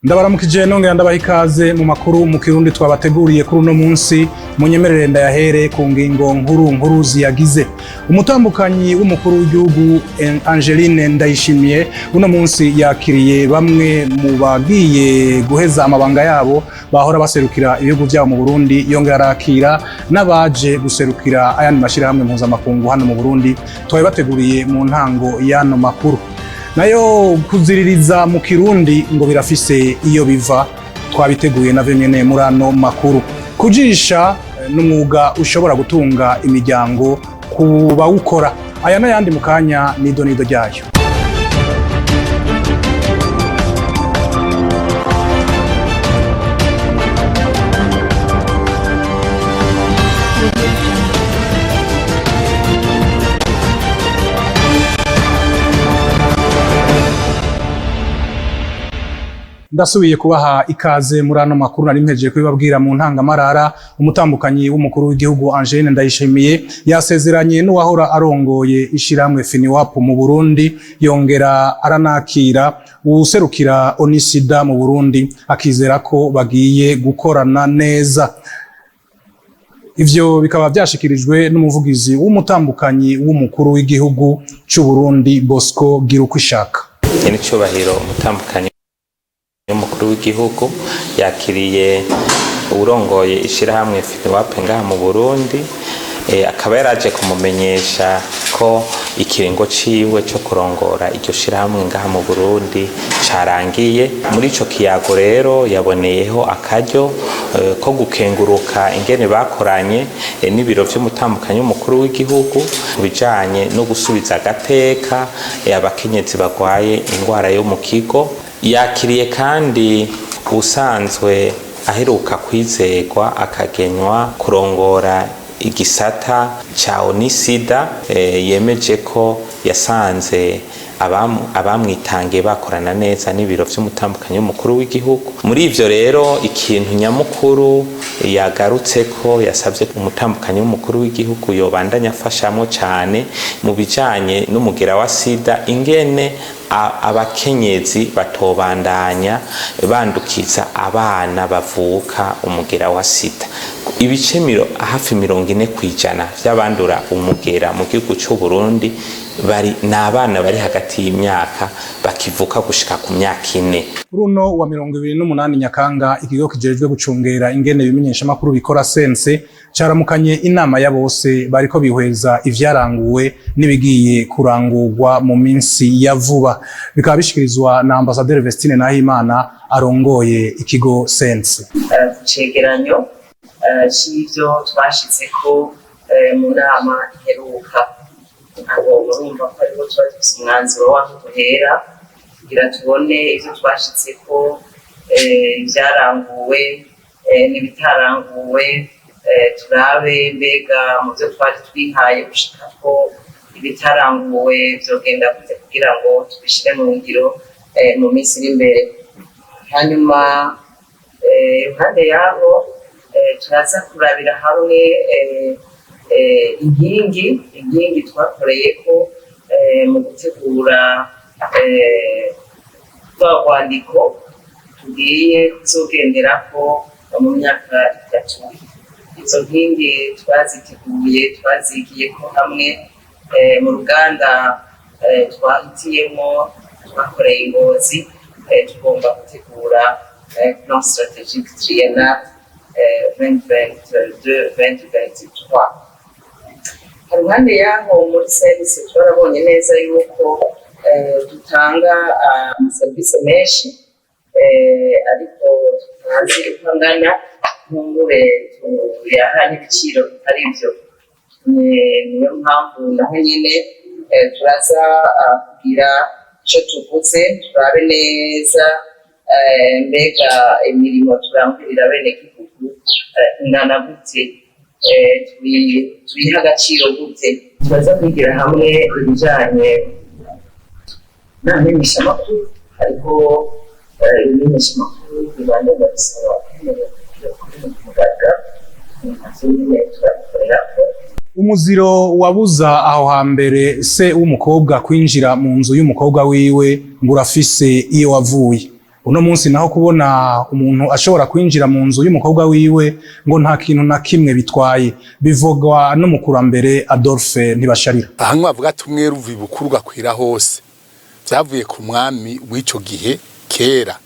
Ndabaramukije, nongera ndabaha ikaze mu makuru mu Kirundi twabateguriye kuri uno munsi. Munyemerere ndayahere ku ngingo nkuru nkuru ziyagize. Umutambukanyi w'umukuru w'igihugu Angeline Ndayishimiye uno munsi yakiriye bamwe mu bagiye guheza amabanga yabo bahora baserukira ibihugu byabo mu Burundi, yongera arakira n'abaje guserukira ayandi mashyirahamwe mpuzamakungu hano mu Burundi. Twabibateguriye mu ntango y'ano makuru. Nayo kuziririza mu Kirundi ngo birafise iyo biva, twabiteguye navyo nyene muri ano makuru. Kujisha n'umwuga ushobora gutunga imiryango ku bawukora. Aya n'ayandi mu kanya nido nido ryayo. Ndasubiye kubaha ikaze muri ano makuru. Nari mpejeje kubibabwira mu ntangamarara, umutambukanyi w'umukuru w'igihugu Angeline Ndayishimiye yasezeranye n'uwahora arongoye ishiramwe FINIWAP mu Burundi, yongera aranakira uwuserukira Onisida mu Burundi, akizera ko bagiye gukorana neza. Ivyo bikaba vyashikirijwe n'umuvugizi w'umutambukanyi w'umukuru w'igihugu c'u Burundi, Bosco Girukwishaka. Nyenicubahiro umutambukanyi w'umukuru w'igihugu yakiriye uwurongoye ishirahamwe FINIWAP ngaha mu Burundi, akaba yaraje kumumenyesha ko ikiringo ciwe co kurongora iryo shirahamwe ngaha mu Burundi carangiye. Muri ico kiyago rero yaboneyeho akaryo ko gukenguruka ingene bakoranye n'ibiro vy'umutambukanyi w'umukuru w'igihugu ku bijanye no gusubiza agateka abakenyezi bagwaye ingwara yo mu kigo. Yakiriye kandi usanzwe aheruka kwizegwa akagenywa kurongora igisata ca Onisida, yemeje ko yasanze abamwitangiye bakorana neza n'ibiro vy'umutambukanyi w'umukuru w'igihugu. Muri ivyo rero, ikintu nyamukuru yagarutse ko yasavye umutambukanyi w'umukuru w'igihugu yobandanya afashamwo cane mu bijanye n'umugera wa sida, ingene abakenyezi batobandanya bandukiza abana bavuka umugera wa sida. Ibice hafi 40% vy'abandura umugera mu gihugu c'u Burundi bari n'abana bari hagati y'imyaka bakivuka gushika ku myaka 4. Kuri uno wa 28 Nyakanga, ikigo kijejwe gucungera ingene ibimenyeshamakuru bikora, CNC, caramukanye inama ya bose bariko bihweza ivyaranguwe n'ibigiye kurangurwa mu minsi ya vuba. Bikaba bishikirizwa na Ambasaderi Vestine Nahimana arongoye ikigo CNC. Ku cegeranyo c'ivyo twashitseko mu nama iheruka, abo murumva ko ariho tuba dufise umwanzuro w'aho duhera kugira tubone ivyo twashitseko, ivyaranguwe n'ibitaranguwe, turabe mbega mu vyo twari twihaye gushikako ibitaranguwe vyogenda gute kugira ngo tubishire mu ngiro mu minsi iri imbere. Hanyuma iruhande yaho turaza kurabira hamwe inkingi twakoreyeko mu gutegura rwa rwandiko tugiye kuzogenderako mu myaka 3. Izo nkingi twaziteguye, twazigiyeko hamwe mu ruganda twahitiyemo, twakoreye i Ngozi. Tugomba gutegura plan stratégique triennal 2022-2023. Haruhande yaho, muri CNC twarabonye neza yuko dutanga amaserivisi menshi, ariko tutazi uko angana, nkumbure tuyaha n'ibiciro bitari vyo. Niyo mpamvu naho nyene turaza kugira ico tuvuze, turabe neza mbega imirimo turangurira bene gihugu ingana gute, tuyiha agaciro gute. Turaza kwigira hamwe ibijanye n'amenyeshamakuru. Hariho ibimenyeshamakuru bibandanya bisaba kwemerera kugira kuri mu mugaragaro, navyo nyene turabikorerako. Umuziro wabuza aho hambere se w'umukobwa kwinjira mu nzu y'umukobwa wiwe ngo urafise iyo wavuye. Uno munsi naho kubona umuntu ashobora kwinjira mu nzu y'umukobwa wiwe ngo nta kintu na kimwe bitwaye, bivugwa n'umukurambere Adolphe Ntibasharira. Ahantu bavuga ati umwera uva ibukuru ugakwira hose, byavuye ku mwami w'ico gihe. Kera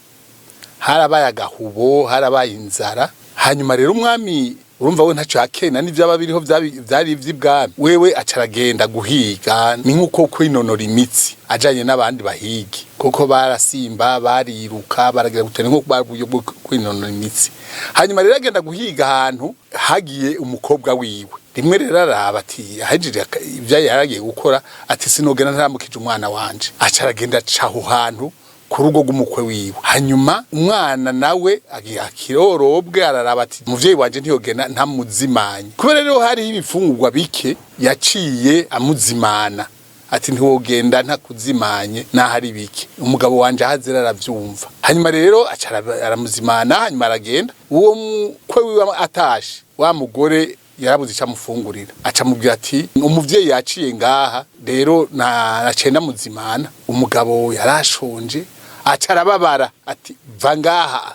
harabaye agahubo, harabaye inzara. Hanyuma rero umwami, urumva, we ntaco yakena, n'ivyaba biriho vyari ivy'ibwami. Wewe aca aragenda guhiga, ni nk'uko kwinonora imitsi, ajanye n'abandi bahigi, kuko barasimba, bariruka, baragira gutera, nko bari uburyo bwo kwinonora imitsi. Hanyuma rero agenda guhiga ahantu hagiye umukobwa wiwe. Rimwe rero araba ati ahejeje ivyo yaragiye gukora, ati sinogenda ntaramukije umwana wanje. Aca aragenda, aca aho hantu ku rugo rw'umukwe wiwe. Hanyuma umwana nawe agiye akirorobwe, araraba ati umuvyeyi wanje ntiyogenda ntamuzimanye. Kubera rero hariho ibifungurwa bike, yaciye amuzimana, ati ntiwogenda ntakuzimanye naho ari bike, umugabo wanje ahazira aravyumva. Hanyuma rero aca aramuzimana, hanyuma aragenda. Uwo mukwe wiwe atashe, wa mugore yarabuze icyo amufungurira, aca amubwira ati umuvyeyi yaciye ngaha rero naciye ndamuzimana. Umugabo yarashonje, aca arababara, ati va ngaha,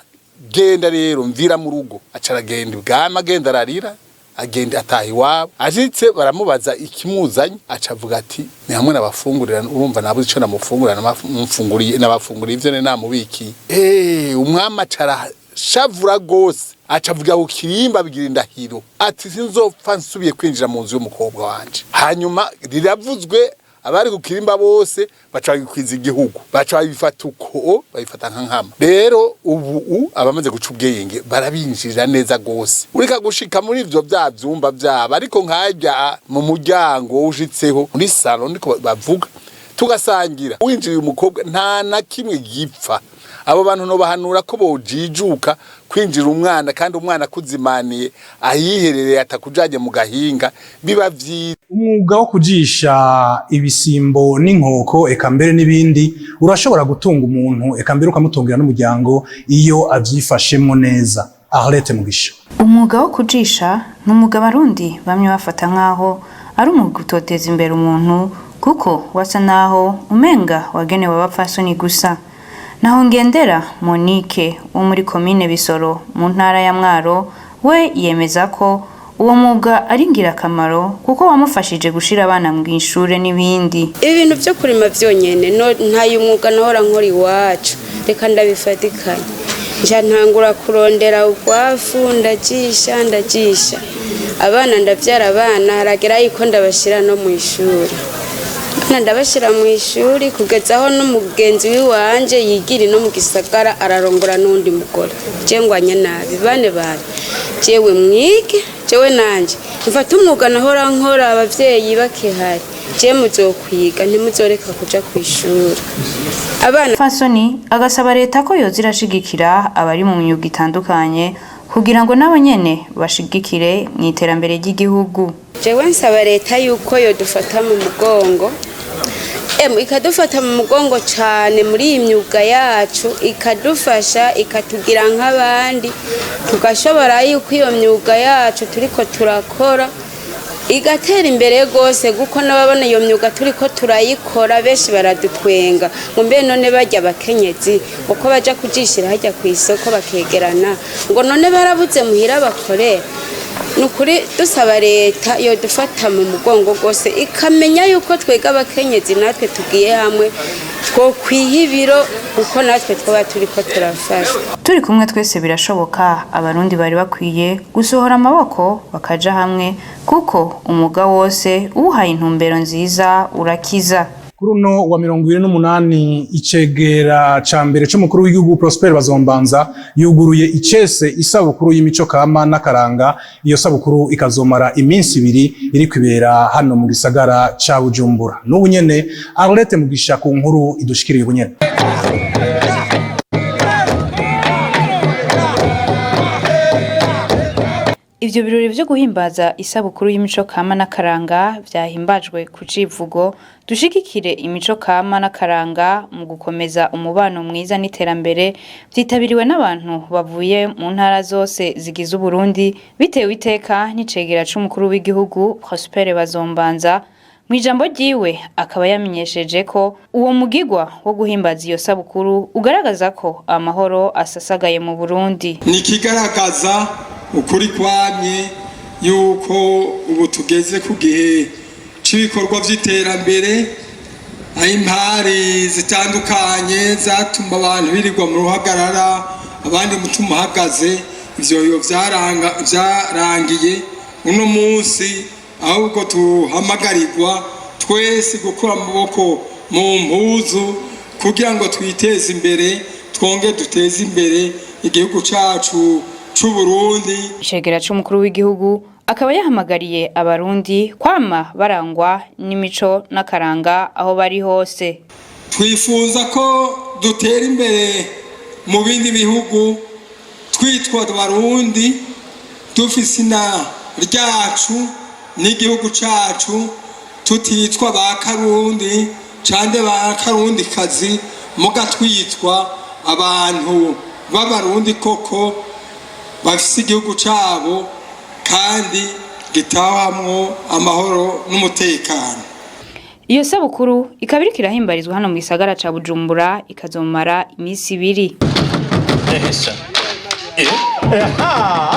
genda rero, mvira mu rugo. Aca aragenda ibwami, agenda ararira, agenda ataha iwabo. Ashitse baramubaza ikimuzanye, aca avuga ati ni hamwe nabafungurira, urumva nabuze ico namufungurira, namufunguriye, nabafunguriye ivyo nari namubikiye. Umwami aca arashavura gose, aca avuga ku kirimba, bigira indahiro, ati sinzopfa nsubiye kwinjira mu nzu y'umukobwa wanje. Hanyuma riravuzwe, abari ku kirimba bose baca babikwiza igihugu, baca babifata uko, babifata nka nkama. Rero ubu abamaze guca ubwenge barabinjirira neza gose, ureka gushika muri ivyo vya vyumba vyabo, ariko nkajya mu muryango ushitseho muri salon niko bavuga, tugasangira. Winjiriye umukobwa nta na kimwe gipfa. Abo bantu nobahanura ko bojijuka kwinjira umwana, kandi umwana akuzimaniye ahiherereye, atakujanye mu gahinga, biba vyiza. Umwuga wo kujisha ibisimbo n'inkoko, eka mbere n'ibindi, urashobora gutunga umuntu, eka mbere ukamutungira n'umuryango iyo avyifashemwo neza. Arlette Mugisha. Umwuga wo kujisha ni umwuga Abarundi bamwe bafata nk'aho ari umwuga utoteza imbere umuntu, kuko wasa naho umenga wagenewe abapfasoni gusa. Naho ngendera Monique wo muri komine Bisoro mu ntara ya Mwaro, we yemeza ko uwo mwuga ari ingirakamaro kuko wamufashije gushira abana mu ishure n'ibindi. Ibi bintu byo kurima byonyene no ntayo umwuga nahora nkora iwacu, reka ndabifatikanye. Nja ntangura kurondera urwafu, ndajisha, ndajisha abana, ndabyara abana, haragera yuko ndabashyira no mu ishuri. Abana ndabashyira mu ishuri kugeza aho n'umugenzi w'iwanje yigira no mu gisagara, ararongora n'undi mugore. Je ngwanye nabi bane bane, jewe mwige, jewe nanje mfate umwuga nahora nkora abavyeyi bakihari, je muzokwiga, ntimuzoreka kuja kw'ishuri abana. Fasoni agasaba leta ko yoza irashigikira abari mu myuga itandukanye kugira ngo nabo nyene bashigikire mu iterambere ry'igihugu. Jewe nsaba leta yuko yodufata mu mugongo, ikadufata mu mugongo cyane muri iyi myuga yacu, ikadufasha, ikatugira nk'abandi, tugashobora yuko iyo myuga yacu turiko turakora igatera imbere rwose, kuko n'ababona iyo myuga turiko turayikora benshi baradutwenga ngo mbe none bajya abakenyezi uko baja kujishira hajya ku isoko bakegerana, ngo none barabuze muhira bakorera. Ni ukuri dusaba leta yodufata mu mugongo rwose, ikamenya yuko twega abakenyezi natwe tugiye hamwe twokwiha ibiro, kuko natwe twaba turiko turafashwa. Turi kumwe twese birashoboka. Abarundi bari bakwiye gusohora amaboko bakaja hamwe, kuko umwuga wose uwuhaye intumbero nziza urakiza. Kuri uno wa 28, icegera ca mbere c'umukuru w'igihugu Prosper Bazombanza yuguruye icese isabukuru y'imico kama n'akaranga. Iyo sabukuru ikazomara iminsi 2, iri kwibera hano mu gisagara ca Bujumbura. N'ubu nyene Arlette Mugisha ku nkuru idushikiriye ubu nyene. Ivyo birori vyo guhimbaza isabukuru y'imico kama n'akaranga vyahimbajwe ku civugo dushigikire imico kama n'akaranga mu gukomeza umubano mwiza n'iterambere, vyitabiriwe n'abantu bavuye mu ntara zose zigize Uburundi, bitewe iteka n'icegera c'umukuru w'igihugu Prosper Bazombanza. Mu ijambo ryiwe akaba yamenyesheje ko uwo mugigwa wo guhimbaza iyo sabukuru ugaragaza ko amahoro asasagaye mu Burundi. Ni ikigaragaza ukuri kwamye yuko ubu tugeze ku gihe c'ibikorwa vy'iterambere, aho impari zitandukanye zatuma abantu birirwa mu ruhagarara, abandi umutima uhagaze, ivyo vyarangiye. Uno munsi ahubwo tuhamagarirwa twese gukura amaboko mu mpuzu kugira ngo twiteze imbere, twonge duteze imbere igihugu cacu c'u Burundi. Icegera c'umukuru w'igihugu akaba yahamagariye Abarundi kwama barangwa n'imico n'akaranga aho bari hose. Twifuza ko dutera imbere mu bindi bihugu twitwa Abarundi, dufise ina ryacu n'igihugu cacu, tutitwa ba Karundi cande ba Karundikazi, muga twitwa abantu b'Abarundi koko bafise igihugu cabo kandi gitahamwo amahoro n'umutekano. Iyo sabukuru ikaba iriko irahimbarizwa hano mu gisagara ca Bujumbura, ikazomara imisi 2.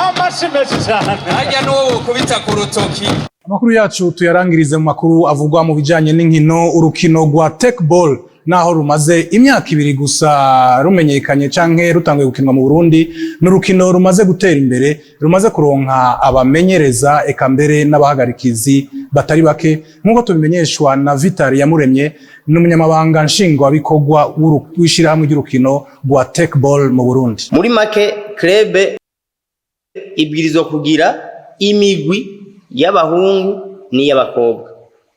Amashi menshi cyane. Harya n'uwo wokubita ku rutoki. Amakuru yacu tuyarangirize mu makuru avugwa mu bijanye n'inkino. Urukino rwa Teqball, naho rumaze imyaka 2 gusa rumenyekanye canke rutanguye gukinwa mu Burundi, ni urukino rumaze gutera imbere, rumaze kuronka abamenyereza eka mbere n'abahagarikizi batari bake, nk'uko tubimenyeshwa na Vital Yamuremye, n'umunyamabanga nshingwabikorwa w'ishirahamwe ry'urukino rwa Teqball mu Burundi. Muri make, club ibwirizwa kugira imigwi y'abahungu n'iy'abakobwa.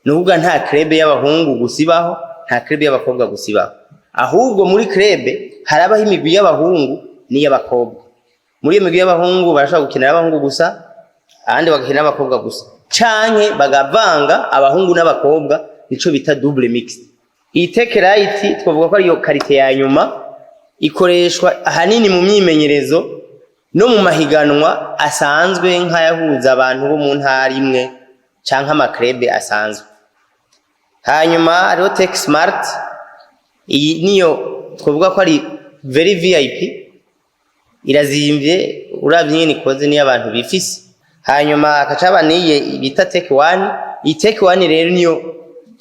Ni ukuvuga nta club y'abahungu gusa ibaho, nta club y'abakobwa gusa ibaho, ahubwo muri club harabaho imigwi y'abahungu n'iy'abakobwa. Muri iyo migwi y'abahungu barashobora gukina n'abahungu gusa, ahandi bagakina n'abakobwa gusa, canke bagavanga abahungu n'abakobwa, nico bita double mixte. Iyi Teq Light twavuga ko ariyo qualité ya nyuma, ikoreshwa ahanini mu myimenyerezo no mu mahiganwa asanzwe nk'ayahuza abantu bo mu ntara imwe canke ama clubs asanzwe. Hanyuma hariho Teq Smart. Iyi niyo twavuga ko ari very VIP, irazimvye uravye ingene ikoze, niyo abantu bifise. Hanyuma hakaca haba n'iyi bita Teq One. Iyi Teq One rero niyo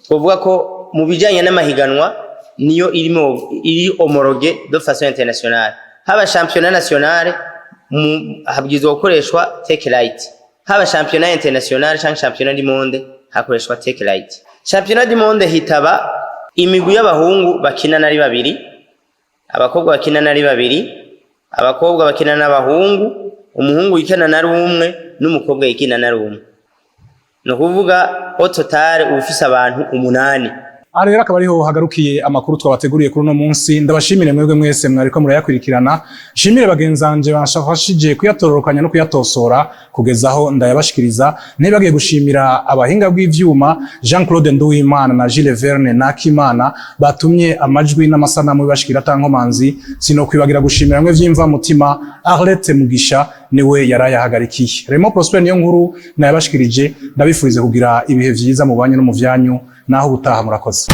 twavuga ko mu bijanye n'amahiganwa niyo irimo iri homologuée de façon internationale. Haba championnat national habwirizwa gukoreshwa Teq Light, haba championnat international canke championnat du monde hakoreshwa Teq Light. Championnat du monde hitaba imigwi y'abahungu bakinana ari babiri, abakobwa bakinana ari babiri, abakobwa bakina n'abahungu, umuhungu yikinana ari umwe n'umukobwa yikinana ari umwe. Ni ukuvuga au total uba ufise abantu umunani. Aha rero akaba ariho hagarukiye amakuru twabateguriye kuri uno munsi. Ndabashimire mwebwe mwese mwariko murayakurikirana, nshimire bagenzanje bashafashije kuyatororokanya no kuyatosora kugeza aho ndayabashikiriza. Ntibagiye gushimira abahinga bw'ivyuma Jean Claude Nduwimana na Gilles Verne Nakimana batumye amajwi n'amasanamu bibashikira atankomanzi. Sinokwibagira gushimira mwe vyimva mutima Arlette Mugisha, niwe yarayahagarikiye. Remo Prosper niyo nkuru nayabashikirije, ndabifurize kugira ibihe vyiza mu banyu no mu vyanyu. Naho ubutaha, murakoze.